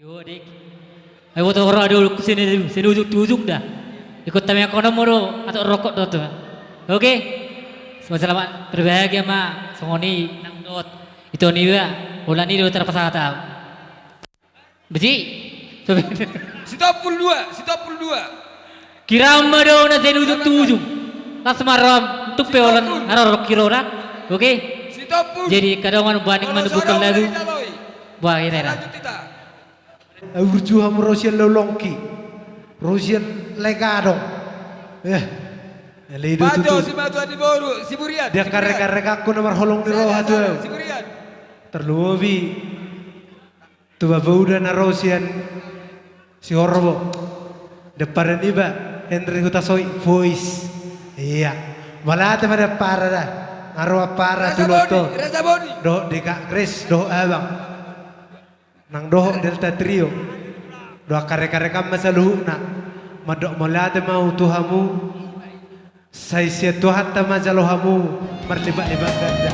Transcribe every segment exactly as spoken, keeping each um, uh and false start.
Oke. Ai boto ro ado sini sini ujung tu ujung da. Ikut tami aku nemu do atau rokok do tu. Oke. Selamat berbahagia ma songoni nang dot. Itu ni ba. Ulan ni do terpaksa tahu. Beci. Sitompul dua, Sitompul dua. Kira ma do na seni ujung tu ujung. Las marom tu pe olan aror kiro na. Oke. Sitompul. Jadi kadongan baning manu bukan lagu. Buah ini na. Burju hamu rosian lolongki. Rosian legadong. Eh. Ledo tutu. Dia karek-karek aku na marholong ni roha tu. Terlumobi. Tu bapauda na ro sian Sihorbo. Deparan iba Henry Hutasoit voice. Iya. Mauliate ma dapara da. Nga ro apara tu loto. Dohot deka Grace dohot abang. Nang dohot Delta Trio. Dohot karek-karekan ma saluhutna. Mandok mauliate ma au tu hamu. Sai sian Tuhanta ma jalo hamu marlipat-lipat ganda.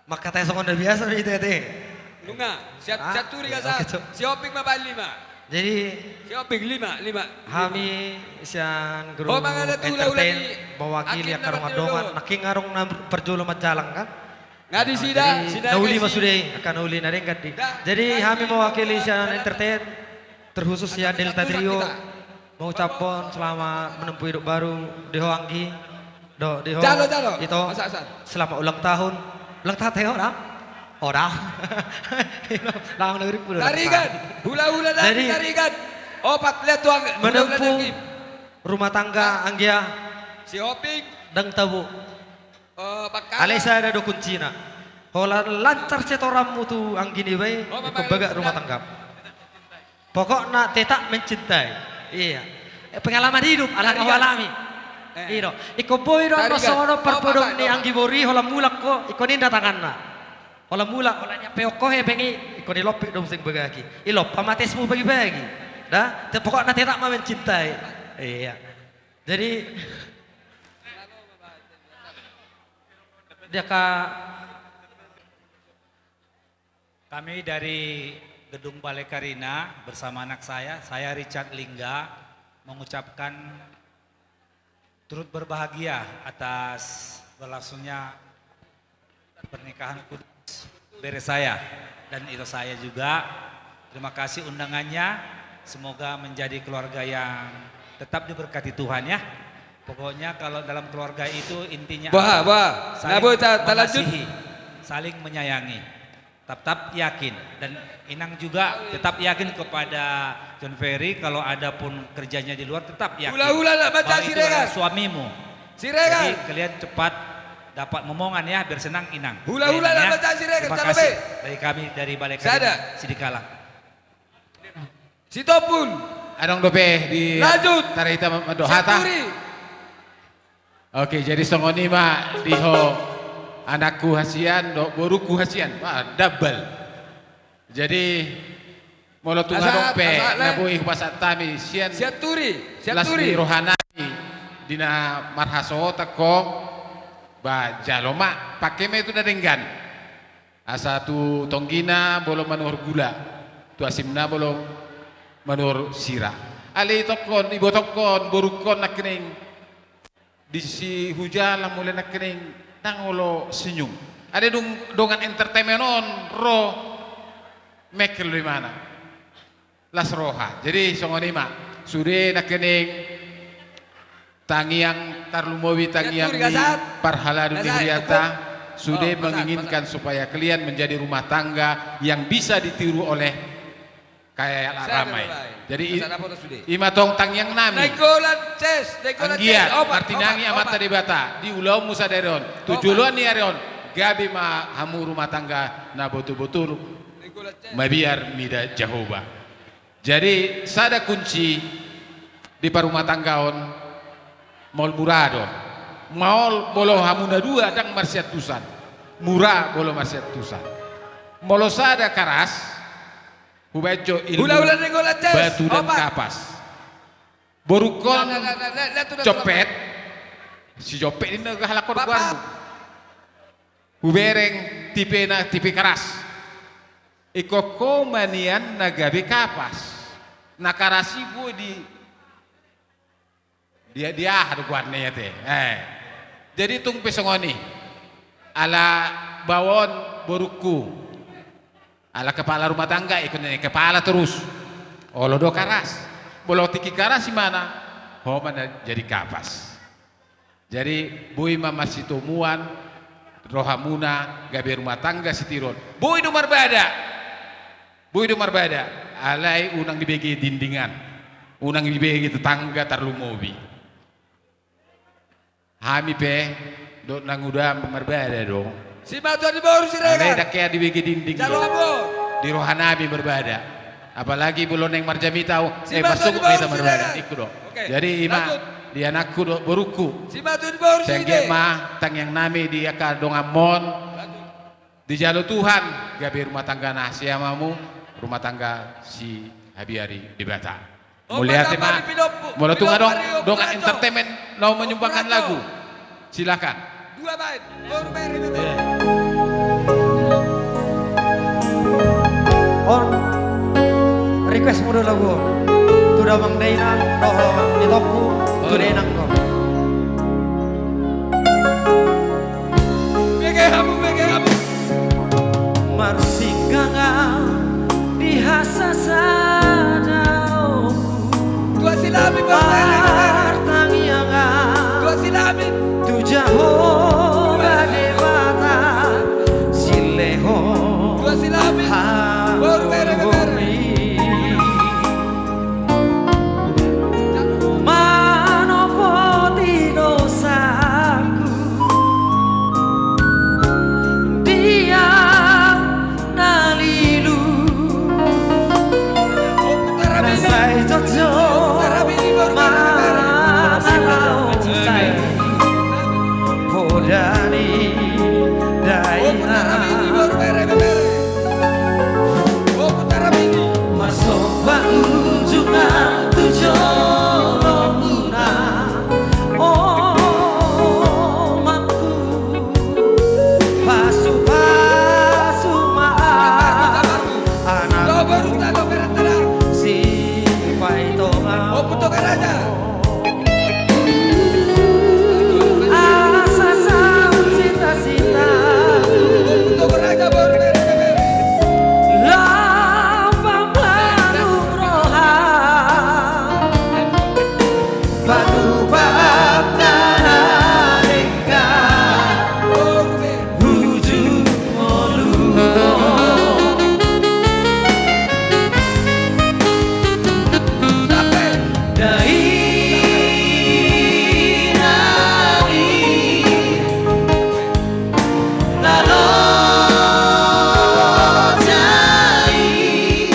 Mangkatai songon na biasa be ite ate. Nunga, siap, siap turi ka sa. Oke, Cok. Si Opik ma baen lima. Jadi, si Opik lima, lima. Hami sian grup entertain mewakili angka dongan-dongan. Nangkin adong na parjolo manjalang kan. Nga di sida, na uli ma sude, angka na uli na denggan di. Jadi hami mewakili sian entertain terkhusus sian Delta Trio. Mengucapkan selamat menempuh hidup baru di ho Anggi. Do, di ho. Jalo, jalo. Ito. Selamat ulang tahun. Ulang tahun te ho da? Ho da. Langsung negeri pula. Tarigan. Hula-hula dari Tarigan. Opat lihat tuang. Menempuh rumah tangga Anggia. Si Hoping. Dang tabu. Alai sada do kuncina. Holan lancar setoranmu tu Anggi niba i, ingkon bagak rumah tangga. Pokokna tetap mencintai. Iya. Pengalaman hidup ala na hualami. Ido. Ingkon boi do songon on parpodom ni Anggi Bori, holan mulak ho, ingkon inda tanganna. Holan mulak, holan nian pe ongko he bengi, ingkon ilompit do muse bagak i. Ilompa ma tesmu bagi-bagi. Da, pokokna tetap ma mencintai. Iya. Jadi Dia ka. Kami dari Gedung Balai Karina bersama anak saya, saya Richard Lingga, mengucapkan turut berbahagia atas berlangsungnya pernikahan kudus bere saya dan ito saya juga. Terima kasih undangannya. Semoga menjadi keluarga yang tetap diberkati Tuhan ya. Pokoknya kalau dalam keluarga itu intinya saling mengasihi, saling menyayangi. Tetap yakin dan Inang juga tetap yakin kepada John Ferry kalau ada pun kerjanya di luar tetap yakin bahwa itu adalah suamimu. Jadi kalian cepat dapat momongan ya, biar senang Inang. Hula-hula lah baca Siregar. Terima kasih dari kami dari Balai Karina Sidikalang. Sitompul. Adong dope di lanjut. Tarita mandok hata. Oke, jadi songon i ma di ho anakku hasian dohot borungku hasian. Wah, double. Jadi molo tung adong pe na boi hupasahat hami sian las ni rohanami di na marhasohotan ho, ba jalo ma pangke ma i tu na denggan. Asa tu tonggina molo manuhor gula, tu asimna molo manuhor sira. Alai itokkon, ibotokkon borungkon nangkining. Di si Hujalang mulai nangkining ndang olo senyum. Ada dong, dongan entertainment on ro mengkel do imana. Las roha. Jadi songon i ma. Sude nangkining tangiang tarlumobi tangiang ni parhalado ni huriata. Sude menginginkan supaya kalian menjadi rumah tangga yang bisa ditiru oleh khalayak ramai. Jadi i-, ima tong tangiang nami. Anggiat martinangi Amanta Debata di ulaonmu sadari on, tu joloan ni ari on, gabe ma hamu rumah tangga na botul-botul mabiar mida Jahowa. Jadi sada kunci di parumatanggaon, maol mura do. Maol molo hamu na dua ndang marsiantusan, mura molo marsiantusan. Molo sada karas, hubaen jo ilmu batu dan kapas. Borungkon jompet, si jompet ninna halak on goarmu. Hubereng tipena, tipe karas. Ingkon ho ma nian na gabe kapas. Na karas i boi di, di, di aha do goarna i ate. Eh. Jadi tung pe songon i. Ala baon borungku. Ala kepala rumah tangga, ingkon na kepala torus. Olo do karas. Molo tingki karas imana, ho ma na jadi kapas. Jadi, boi ma marsitomuan rohamuna gabe rumah tangga sitiruon. Boi do marbada. Boi do marbada. Alai unang dibege dindingan. Unang dibege tetangga tarlumobi. Hami pe, dohot na nguda marbada do. Alai ndang hea dibege dinding do. Di roha nami marbada. Apalagi molo naeng marjamita au, eh, masuk hita marbada. Ingkon do. Jadi ima, di anakku dohot borungku. Sai anggiat ma tangiang nami di angka donganmon. Dijalo Tuhan gabe rumah tangga na sian hamu, rumah tangga sihabiari Debata. Mauliate ma. Molo tung adong dongan entertainment na menyumbangkan lagu, silakan. On request molo lagu on tu damang dainang dohot itongku tu dainang on. Bege hamu, bege hamu. Marsinggangan di hasasadaonku. Tua Silaban, martangiangan. Tua Silaban. Tu Jahowa Debata silehon. Tua Silaban. Boru bere bere. Manopoti dosaku di angka na lilu. Na sai jotjot manang poda ni dainang. Marsomba unjungan tu jolo muna, o amangku, pasupasu ma anakku, sipaitonga. Asa saut cita-cita. Lam pambangun roha. Batu bata na denggan. Ujung ngolu. Dainang i na loja i.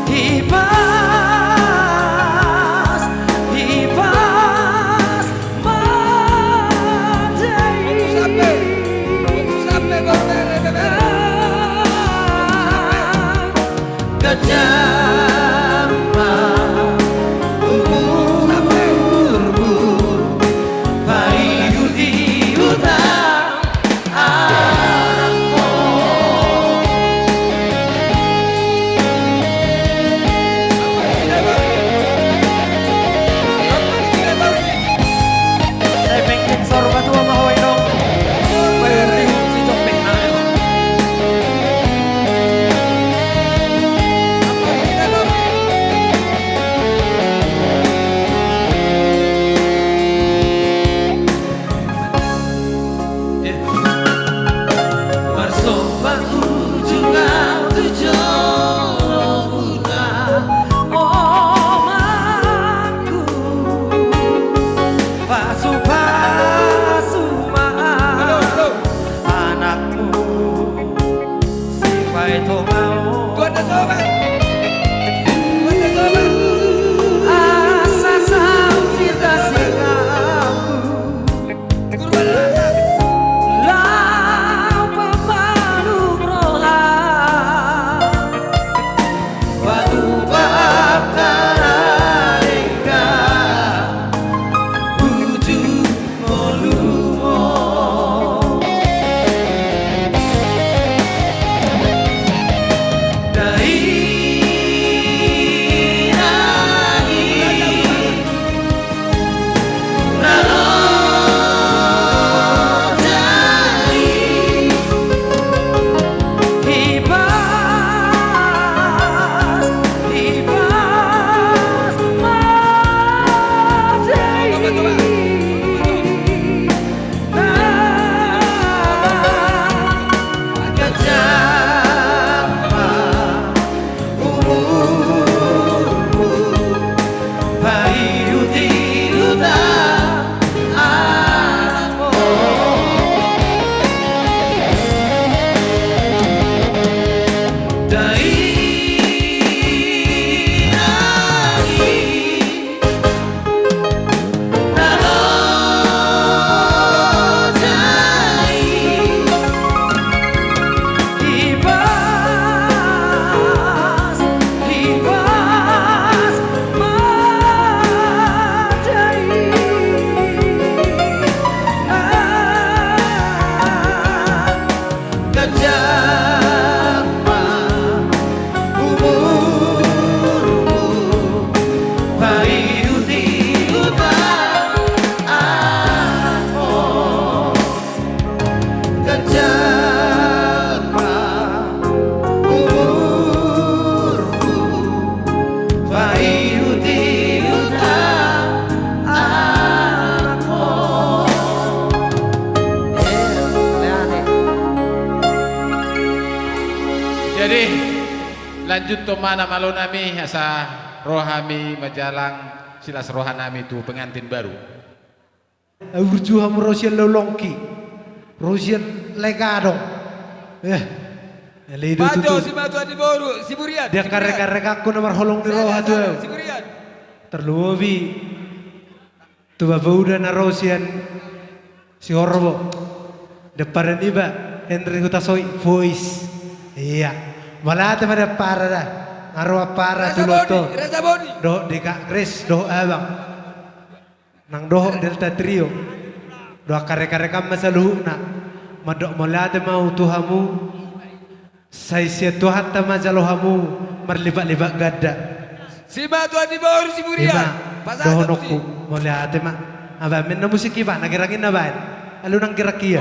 Hipas, hipas. Tuhan na soban. Tuhan na soban. Asa saut sirdasikapku. Kurban rasa. Laho pamalum roha. Patupa angka na denggan. Uju Ganjang ma umurmu, paihuthihut anakmu. Ganjang ma umurmu, paihuthihut anakmu. Jadi, lanjuthon ma na malo nami, asa ro hami manjalang silas roha nami tu pengantin baru. Burju hamu ro sian Laulongki, ro sian Lae Gadong. Eh, ale i do tutu. Di angka rekan-rekanku na marholong ni roha tu ahu. Tarlumobi tu bapa uda na ro sian Sihorbo. Damparan iba Henry Hutasoit, voice. Ia. Mauliate ma dampara da. Nga ro ampara tu Lotto. Dohot di Kak Grace, dohot abang. Nang dohot Delta Trio. Dohot angka rekan-rekan ma saluhutna. Mandok mauliate ma ahu tu hamu. Sai sian Tuhanta ma jalo hamu marlipat-lipat ganda. Ima dohononku, mauliate ma. Aba, mena musik iba, na girang i na baen. Alu nang girang ia.